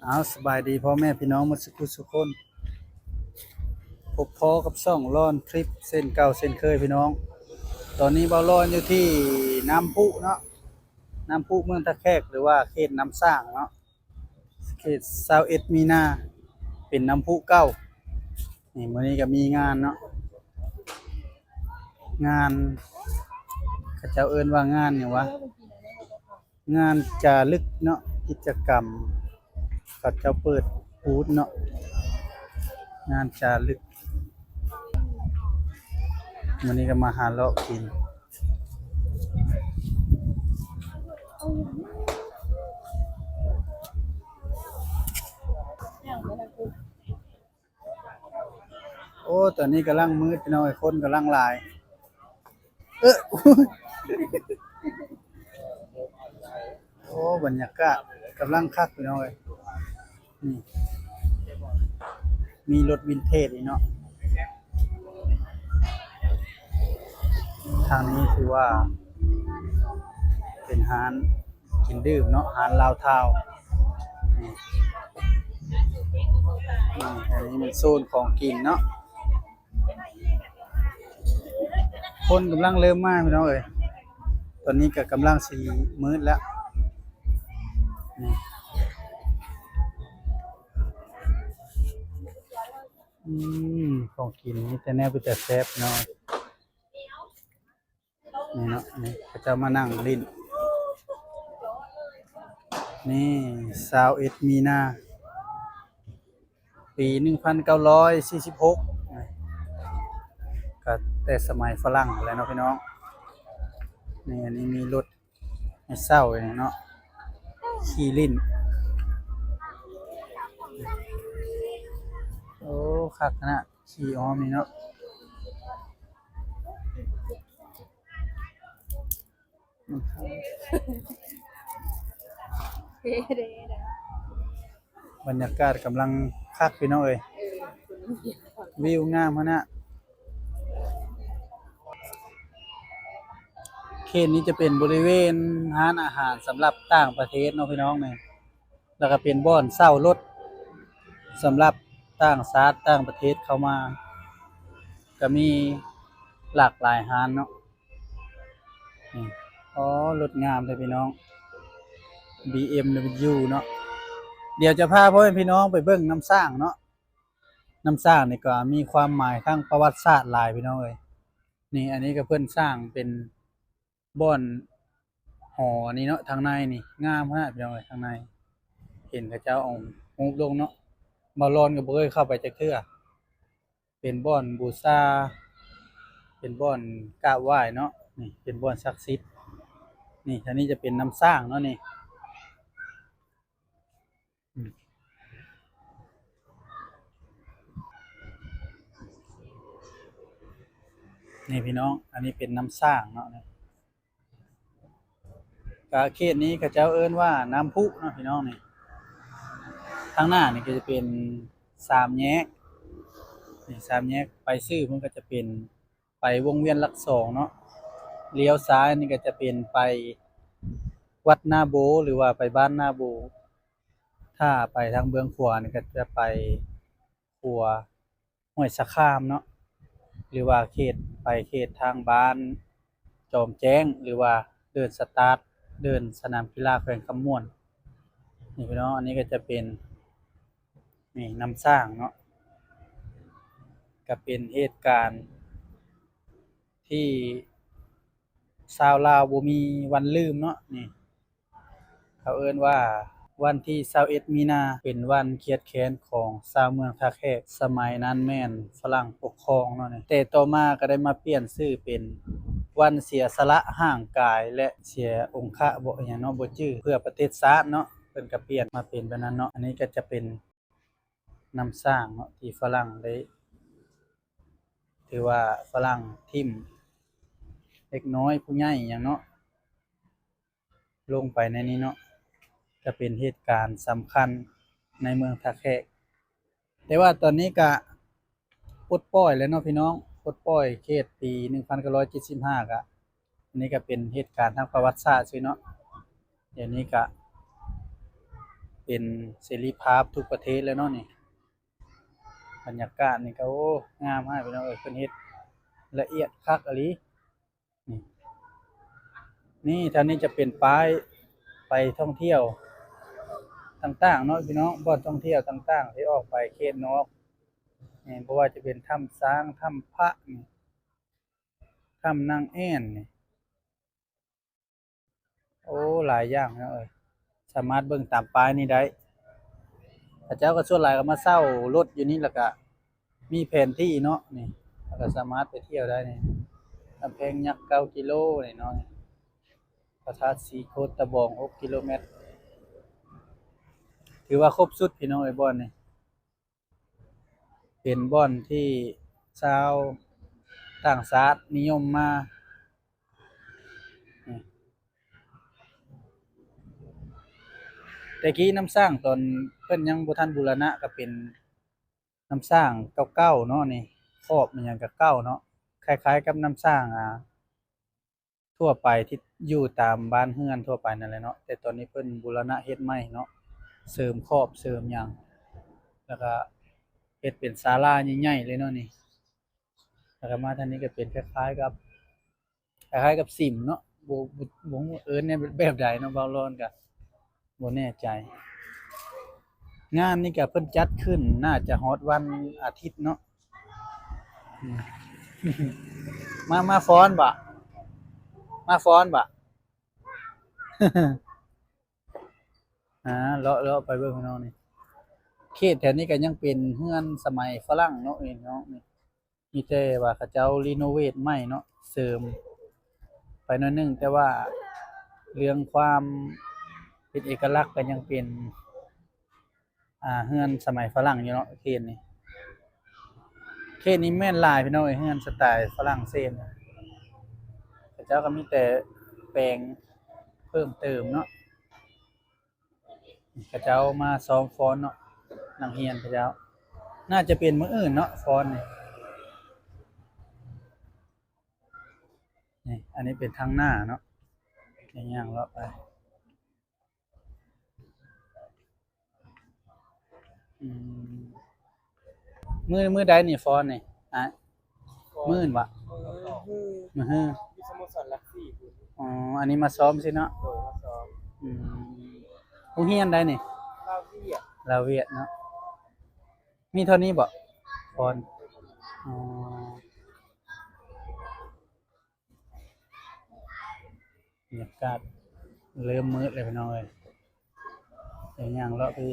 ເອົາ ສະບາຍດີພໍ່ແມ່ພີ່ນ້ອງໝົດສຸຜູ້ສຸຄົນ, ພົບພໍ້ກັບຊ່ອງລອນທຣິບເຊັ່ນເກົ່າເຊັ່ນເຄີຍພີ່ນ້ອງ. ຕອນນີ້ບ່າວລອນຢູ່ທີ່ນ້ຳພຸເນາະ, ນ້ຳພຸເມືອງທ່າແຂກ ຫຼືວ່າເຂດນ້ຳສ້າງເນາະ, ເຂດຊາວເອັດມີນາ ເປັນນ້ຳພຸເກົ່າ. ນີ້ ມື້ນີ້ກໍມີງານເນາະ, ງານ ເຂົາເຈົ້າເອີ້ນວ່າງານຫຍັງວະ? ງານຈາລຶກເນາະ, ກິດຈະກຳເຂົາເຈົ້າເປີດບູດເນາະ, ງານຈາລຶກ. ມື້ນີ້ກໍມາຫາເລາະກິນ. ໂອ້ ຕອນນີ້ກຳລັງມືດພີ່ນ້ອງເອີຍ, ຄົນກຳລັງຫຼາຍ. ເອີ ໂອ້ ບັນຍາກາດກຳລັງຄັກພີ່ນ້ອງເອີຍ. ນີ້ ມີລົດວິນເທຈອີກເນາະ. ທາງນີ້ຖືວ່າເປັນຮ້ານ ກິນດື່ມເນາະ, ຮ້ານລາວທາວນ໌. ນີ້ ນີ້ ອັນນີ້ແມ່ນໂຊນຂອງກິນເນາະ. ຄົນກຳລັງເລີ່ມມາພີ່ນ້ອງເອີຍ, ຕອນນີ້ກໍກຳລັງຊິມືດແລ້ວ. ນີ້ ອືມ ຂອງກິນມີແຕ່ແນວເປັນຕາແຊບເນາະ. ນີ້ເນາະ ນີ້ເຂົາເຈົ້າມານັ່ງຫຼິ້ນ. ນີ້ ຊາວເອັດມີນາ ປີໜຶ່ງພັນເກົ້າຮ້ອຍສີ່ສິບຫົກ ກໍແຕ່ສະໄໝຝຣັ່ງແລ້ວເນາະພີ່ນ້ອງ. ນີ້ ອັນນີ້ມີລົດໃຫ້ເຊົ່າເນາະ ຂີ່ຫຼິ້ນ. ໂອ້ ຄັກຂະໜາດ. ຂີ່ອ້ອມນີ້ເນາະ. ບັນຍາກາດກຳລັງຄັກພີ່ນ້ອງເອີຍ, ວິວງາມຂະໜາດ. ເຂດນີ້ຈະເປັນບໍລິເວນຮ້ານອາຫານສຳລັບຕ່າງປະເທດເນາະພີ່ນ້ອງນີ້. ແລ້ວກໍເປັນບ່ອນເຊົ່າລົດສຳລັບຕ່າງຊາດຕ່າງປະເທດເຂົ້າມາ, ກໍມີຫຼາກຫຼາຍຮ້ານເນາະ. ນີ້ ອໍ ລົດງາມເດ້ພີ່ນ້ອງ, ບີເອັມດັບເບິນຢູເນາະ. ດຽວຈະພາພໍ່ແມ່ພີ່ນ້ອງໄປເບິ່ງນ້ຳສ້າງເນາະ. ນ້ຳສ້າງນີ້ກໍມີຄວາມໝາຍທາງປະຫວັດສາດຫຼາຍພີ່ນ້ອງເອີຍ. ນີ້ ອັນນີ້ກໍເພິ່ນສ້າງເປັນ ບ່ອນຫໍນີ້ເນາະ, ທາງໃນນີ້ງາມຂະໜາດພີ່ນ້ອງເອີຍ. ທາງໃນເຫັນເຂົາເຈົ້າເອົາຮູບລົງເນາະ, ບ່າວລອນກໍບໍ່ເຄີຍເຂົ້າໄປຈັກເທື່ອ. ເປັນບ່ອນບູຊາ ເປັນບ່ອນກາບໄຫວ້ເນາະ, ນີ້ເປັນບ່ອນສັກສິດ. ນີ້ ທາງນີ້ຈະເປັນນ້ຳສ້າງເນາະນີ້. ອືມ ນີ້ພີ່ນ້ອງ ອັນນີ້ເປັນນ້ຳສ້າງເນາະ, ກະເຂດນີ້ເຂົາເຈົ້າເອີ້ນວ່ານ້ຳພຸເນາະພີ່ນ້ອງ. ນີ້ ທາງໜ້ານີ້ກໍຈະເປັນສາມແຍກ, ນີ້ສາມແຍກ ໄປຊື່ເພິ່ນກໍຈະເປັນ ໄປວົງວຽນຫຼັກສອງເນາະ, ລ້ຽວຊ້າຍນີ້ກໍຈະເປັນໄປວັດນາໂບ ຫຼືວ່າໄປບ້ານນາໂບ. ຖ້າໄປທາງເບື້ອງຂວານີ້ກໍຈະໄປຂົວຫ້ວຍສະຂາມເນາະ, ຫຼືວ່າເຂດ ໄປເຂດທາງບ້ານຈອມແຈ້ງ ຫຼືວ່າເດີ່ນສະຕາດ ເດີ່ນສະໜາມກິລາແຂວງຄຳມ່ວນ. ນີ້ພີ່ນ້ອງ ອັນນີ້ກໍຈະເປັນ ນີ້ນ້ຳສ້າງເນາະ, ກໍເປັນເຫດການທີ່ຊາວລາວບໍ່ມີວັນລືມເນາະ. ນີ້ເຂົາເອີ້ນວ່າວັນທີຊາວເອັດມີນາ ເປັນວັນຄຽດແຄ້ນຂອງຊາວເມືອງທ່າແຂກ, ສະໄໝນັ້ນແມ່ນຝຣັ່ງປົກຄອງເນາະ, ແຕ່ຕໍ່ມາກໍໄດ້ມາປ່ຽນຊື່ເປັນວັນເສຍສະຫຼະຮ່າງກາຍ ແລະ ເສຍອົງຄະບໍ ອີຫຍັງເນາະ ບໍ່ຈື່ ເພື່ອປະເທດຊາດເນາະ. ເພິ່ນກໍປ່ຽນມາເປັນແບບນັ້ນເນາະ. ອັນນີ້ກໍຈະເປັນນ້ຳສ້າງເນາະ ທີ່ຝຣັ່ງໄດ້ ຖືວ່າຝຣັ່ງຖິ້ມເດັກນ້ອຍຜູ້ໃຫຍ່ຫຍັງເນາະ ລົງໄປໃນນີ້ເນາະ, ກໍເປັນເຫດການສຳຄັນໃນເມືອງທ່າແຂກ. ແຕ່ວ່າຕອນນີ້ກະປົດປ່ອຍແລ້ວເນາະພີ່ນ້ອງ, ປົດປ່ອຍເຂດປີໜຶ່ງພັນເກົ້າຮ້ອຍເຈັດສິບຫ້າກະ ອັນນີ້ກະເປັນເຫດການທາງປະຫວັດສາດຊື່ເນາະ. ດຽວນີ້ກະ ເປັນເສລີພາບທຸກປະເທດແລ້ວເນາະນີ້. ບັນຍາກາດນີ້ກໍ ໂອ້ ງາມຫຼາຍພີ່ນ້ອງເອີຍ, ເພິ່ນເຮັດລະອຽດຄັກອີ່ຫຼີ. ນີ້ ນີ້ ທາງນີ້ຈະເປັນປ້າຍໄປທ່ອງທ່ຽວຕ່າງໆເນາະພີ່ນ້ອງ, ບ່ອນທ່ອງທ່ຽວຕ່າງໆທີ່ອອກໄປເຂດນອກ. ນີ້ ບໍ່ວ່າຈະເປັນຖ້ຳຊ້າງ, ຖ້ຳພະນີ້, ຖ້ຳນາງແອ່ນນີ້. ໂອ້ ຫຼາຍຢ່າງເນາະເອີຍ, ສາມາດເບິ່ງຕາມປ້າຍນີ້ໄດ້. ເຂົາເຈົ້າກໍສ່ວນຫຼາຍກໍມາເຊົ່າລົດຢູ່ນີ້ ແລ້ວກໍມີແຜນທີ່ເນາະນີ້, ແລ້ວກໍສາມາດໄປທ່ຽວໄດ້ນີ້. ກຳແພງຍັກເກົ້າກິໂລນີ້ເນາະ, ພະທາດສີໂຄດຕະບອງຫົກກິໂລແມັດ, ຖືວ່າຄົບສຸດພີ່ນ້ອງເອີຍ ບ່ອນນີ້. ເປັນບ່ອນທີ່ຊາວຕ່າງຊາດນິຍົມມາ. ແຕ່ກີ້ນ້ຳສ້າງຕອນເພິ່ນຍັງບໍ່ທັນບູລະນະກໍເປັນນ້ຳສ້າງເກົ່າໆເນາະນີ້, ຂອບມັນຫຍັງກໍເກົ່າເນາະ, ຄ້າຍໆກັບນ້ຳສ້າງ ອ່າ ທົ່ວໄປທີ່ຢູ່ຕາມບ້ານເຮືອນທົ່ວໄປນັ້ນແຫຼະເນາະ, ແຕ່ຕອນນີ້ເພິ່ນບູລະນະເຮັດໃໝ່ເນາະ, ເສີມຂອບເສີມຫຍັງ ແລ້ວກະເຮັດເປັນສາລາໃຫຍ່ໆເລີຍເນາະນີ້. ແລ້ວກະມາທາງນີ້ກະເປັນຄ້າຍໆກັບ ຄ້າຍໆກັບສິມເນາະ, ບໍ່ ບໍ່ ບໍ່ຮູ້ເອີ້ນແນວແບບໃດເນາະ, ເວົ້າລ້ອນກະ ບໍ່ແນ່ໃຈ. ງານນີ້ກະເພິ່ນຈັດຂຶ້ນ ໜ້າຈະຮອດວັນອາທິດເນາະ. ອືມ ມາ ມາຟ້ອນບໍ? ມາຟ້ອນບໍ? ອ່າ ເລາະ ເລາະໄປເບິ່ງພີ່ນ້ອງນີ້, ເຂດແຖວນີ້ກະຍັງເປັນເຮືອນສະໄໝຝຣັ່ງເນາະ ພີ່ນ້ອງນີ້. ມີແຕ່ວ່າເຂົາເຈົ້າຣີໂນເວດໃໝ່ເນາະ, ເສີມໄປໜ້ອຍໜຶ່ງ, ແຕ່ວ່າເລື່ອງຄວາມເປັນເອກະລັກກໍຍັງເປັນ ອ່າ ເຮືອນສະໄໝຝຣັ່ງຢູ່ເນາະ ເຂດນີ້. ເຂດນີ້ແມ່ນຫຼາຍພີ່ນ້ອງເອີຍ, ເຮືອນສະໄຕຝຣັ່ງເສດ, ເຂົາເຈົ້າກໍມີແຕ່ແປງເພີ່ມເຕີມເນາະ. ເຂົາເຈົ້າມາຊ້ອມຟ້ອນເນາະ, ນັກຮຽນເຂົາເຈົ້າ. ໜ້າຈະເປັນມື້ອື່ນເນາະ ຟ້ອນນີ້. ນີ້ ອັນນີ້ເປັນທາງໜ້າເນາະ, ຍ່າງເລາະໄປ. ອືມ ມື້ ມື້ໃດນີ້ຟ້ອນນີ້? ອ່ະ ມື້ອື່ນບໍ? ມື້ຮື ມື້ຮື ຢູ່ສະໂມສອນຫຼັກສີ່ພຸ້ນ. ອໍ ອັນນີ້ມາຊ້ອມຊີ້ເນາະ? ໂດຍ ມາຊ້ອມ. ອືມ ໂຮງຮຽນໃດນີ້? ລາວຫວຽດ. ລາວຫວຽດເນາະ. ມີເທົ່ານີ້ບໍ? ຄອນ ອໍ ບັນຍາກາດເລີ່ມມືດແລ້ວພີ່ນ້ອງເອີຍ, ໄປຍ່າງເລາະພີ້.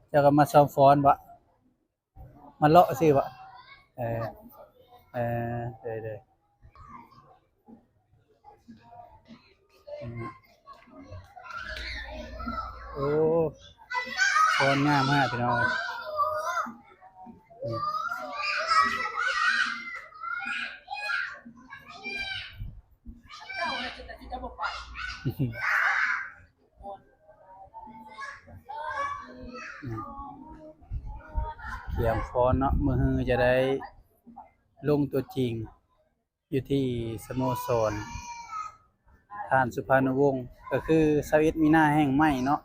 ເຈົ້າກໍມາຊ້ອມຟ້ອນບໍ? ມາເລາະຊື່ບໍ? ເອີ ເອີ ເດີ ເດີ. ອືມ ໂອ້ ຟ້ອນງາມມາກພີ່ນ້ອງ. ອືມ ອືມ ກຽມຟ້ອນເນາະ, ມື້ຮືຈະໄດ້ລົງຕົວຈິງຢູ່ທີ່ສະໂມສອນທ່ານສຸພານຸວົງ, ກໍຄືຊາວເອັດມີນາແຫ່ງໃໝ່ເນາະ,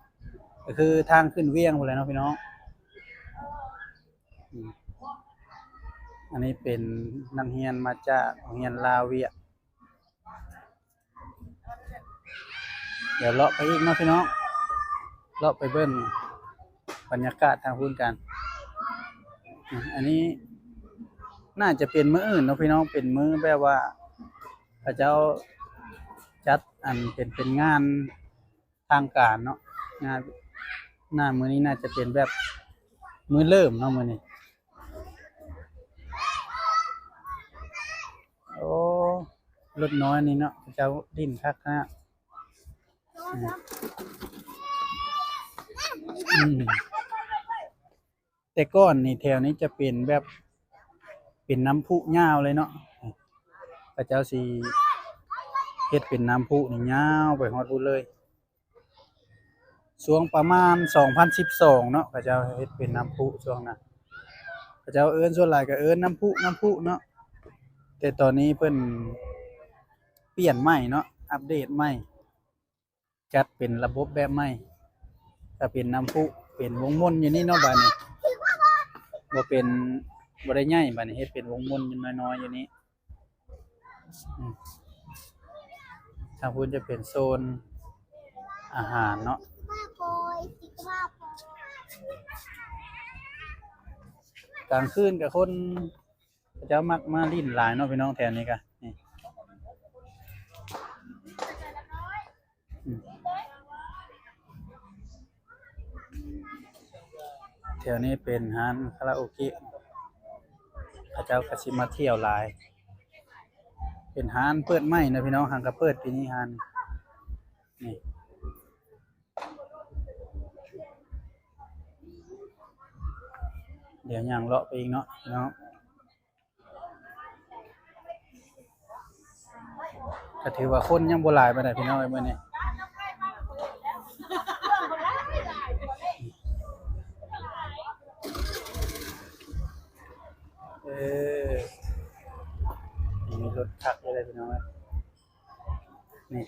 ກໍຄືທາງຂຶ້ນວຽງພຸ້ນແຫຼະເນາະພີ່ນ້ອງ. ອືມ ອັນນີ້ເປັນນັກຮຽນມາຈາກໂຮງຮຽນລາວຫວຽດ. ດຽວເລາະໄປອີກເນາະພີ່ນ້ອງ, ເລາະໄປເບິ່ງບັນຍາກາດທາງພຸ້ນກັນ. ອືມ ອັນນີ້ໜ້າຈະເປັນມື້ອື່ນເນາະພີ່ນ້ອງ, ເປັນມື້ແບບວ່າເຂົາເຈົ້າຈັດອັນເປັນ ເປັນງານທາງການເນາະ, ງານ ໜ້າມື້ນີ້ໜ້າຈະເປັນແບບມື້ເລີ່ມເນາະ ມື້ນີ້. ໂອ້ ລົດນ້ອຍນີ້ເນາະ ເຂົາເຈົ້າຫຼິ້ນຄັກຂະໜາດ. ອືມ ແຕ່ກ່ອນນີ້ແຖວນີ້ຈະເປັນແບບ ເປັນນ້ຳພຸຍາວເລີຍເນາະ, ເຂົາເຈົ້າຊິເຮັດເປັນນ້ຳພຸນີ້ຍາວໄປຮອດພຸ້ນເລີຍ. ຊ່ວງປະມານສອງພັນສິບສອງເນາະ ເຂົາເຈົ້າເຮັດເປັນນ້ຳພຸຊ່ວງນັ້ນ, ເຂົາເຈົ້າເອີ້ນ ສ່ວນຫຼາຍກໍເອີ້ນນ້ຳພຸ ນ້ຳພຸເນາະ. ແຕ່ຕອນນີ້ເພິ່ນປ່ຽນໃໝ່ເນາະ ອັບເດດໃໝ່. ຈັດເປັນລະບົບແບບໃໝ່ ກະເປັນນ້ຳພຸ ເປັນວົງມົນຢູ່ນີ້ເນາະ ບາດນີ້ ບໍ່ເປັນ ບໍ່ໄດ້ໃຫຍ່ ບາດນີ້ເຮັດເປັນວົງມົນນ້ອຍໆຢູ່ນີ້. ອືມ ທາງພຸ້ນຈະເປັນໂຊນອາຫານເນາະ ກາງຄືນກະຄົນ ເຂົາເຈົ້າມັກມາຫຼິ້ນຫຼາຍເນາະພີ່ນ້ອງ ແຖວນີ້ກະ ນີ້ ອືມ ແຖວນີ້ເປັນຮ້ານຄາຣາໂອເກະ ເຂົາເຈົ້າກະຊິມາທ່ຽວຫຼາຍ ເປັນຮ້ານເປີດໃໝ່ນະພີ່ນ້ອງ ຫາກະເປີດປີນີ້ຮ້ານນີ້ ດຽວຍ່າງເລາະໄປອີກເນາະພີ່ນ້ອງ. ກະຖືວ່າຄົນຍັງບໍ່ຫຼາຍປານໃດພີ່ນ້ອງເອີຍ ມື້ນີ້ ເອີ ມີລົດຄັກເລີຍພີ່ນ້ອງເອີຍ ນີ້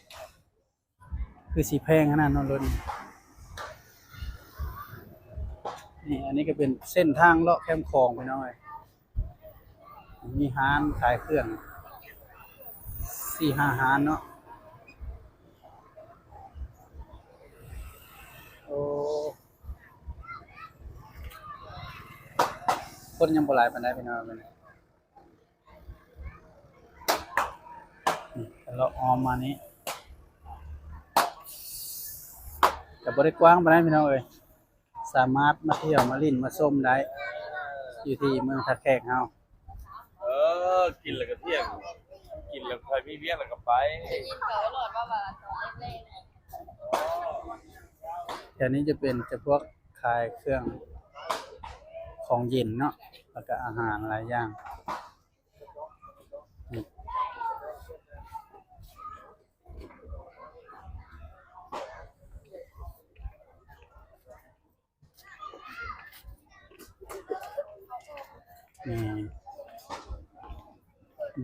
ຄືຊິແພງຂະໜາດນັ້ນລົດນີ້ ນີ້ ອັນນີ້ກະເປັນເສັ້ນທາງເລາະແຄມຂອງພີ່ນ້ອງເອີຍ ມີຮ້ານຂາຍເຄື່ອງສີ່ຫ້າຮ້ານເນາະ ໂອ້ ຄົນຍັງບໍ່ຫຼາຍປານໃດພີ່ນ້ອງເອີຍ ນີ້ ເລາະອ້ອມມານີ້ ກະບໍ່ໄດ້ກວ້າງປານໃດພີ່ນ້ອງເອີຍ ສາມາດມາທ່ຽວມາຫຼິ້ນມາຊົມໄດ້ ຢູ່ທີ່ເມືອງທ່າແຂກເຮົາ ເອີ ກິນແລ້ວກະທ່ຽວ ກິນແລ້ວຄ່ອຍມີວຽກແລ້ວກະໄປ ໄດ້ຍິນເຂົາເວົ້າຕະຫຼອດວ່າ ວ່າຕອນແລງໆ ແຖວນີ້ຈະເປັນຈຳພວກຂາຍເຄື່ອງຂອງເຢັນເນາະ ແລ້ວກະອາຫານຫຼາຍຢ່າງ ນີ້ ນີ້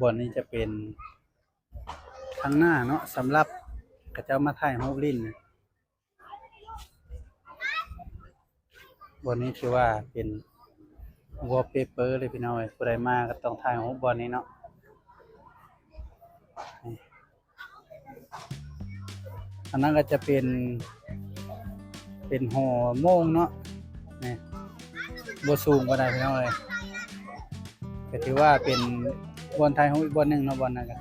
ບ່ອນນີ້ຈະເປັນທາງໜ້າເນາະ ສຳລັບເຂົາເຈົ້າມາຖ່າຍຮູບຫຼິ້ນ ບ່ອນນີ້ຖືວ່າເປັນ wallpaper ເລີຍພີ່ນ້ອງເອີຍ ຜູ້ໃດມາກະຕ້ອງຖ່າຍຮູບບ່ອນນີ້ເນາະ ນີ້ ອັນນັ້ນກະຈະເປັນ ເປັນຫໍໂມງເນາະ ນີ້ ບໍ່ສູງປານໃດພີ່ນ້ອງເອີຍ ກະຖືວ່າເປັນບ່ອນຖ່າຍຮູບອີກບ່ອນໜຶ່ງເນາະ ບ່ອນນັ້ນກະ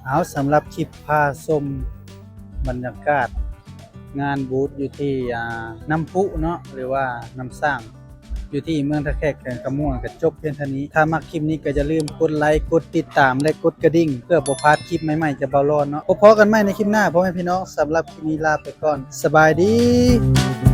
ເອົາ ສຳລັບຄລິບພາຊົມບັນຍາກາດງານບູດຢູ່ທີ່ ອ່າ ນ້ຳພຸເນາະ ຫຼືວ່ານ້ຳສ້າງ ຢູ່ທີ່ເມືອງທ່າແຂກ ແຂວງຄຳມ່ວນ ກະຈົບພຽງເທົ່ານີ້ ຖ້າມັກຄລິບນີ້ກະຢ່າລືມກົດໄລ ກົດຕິດຕາມ ແລະ ກົດກະດິ່ງ ເພື່ອບໍ່ພາດຄລິບໃໝ່ໆຈາກບ່າວຫຼອນເນາະ ພົບພໍ້ກັນໃໝ່ໃນຄລິບໜ້າ ພໍ່ແມ່ພີ່ນ້ອງ ສຳລັບຄລິບນີ້ລາໄປກ່ອນ ສະບາຍດີ.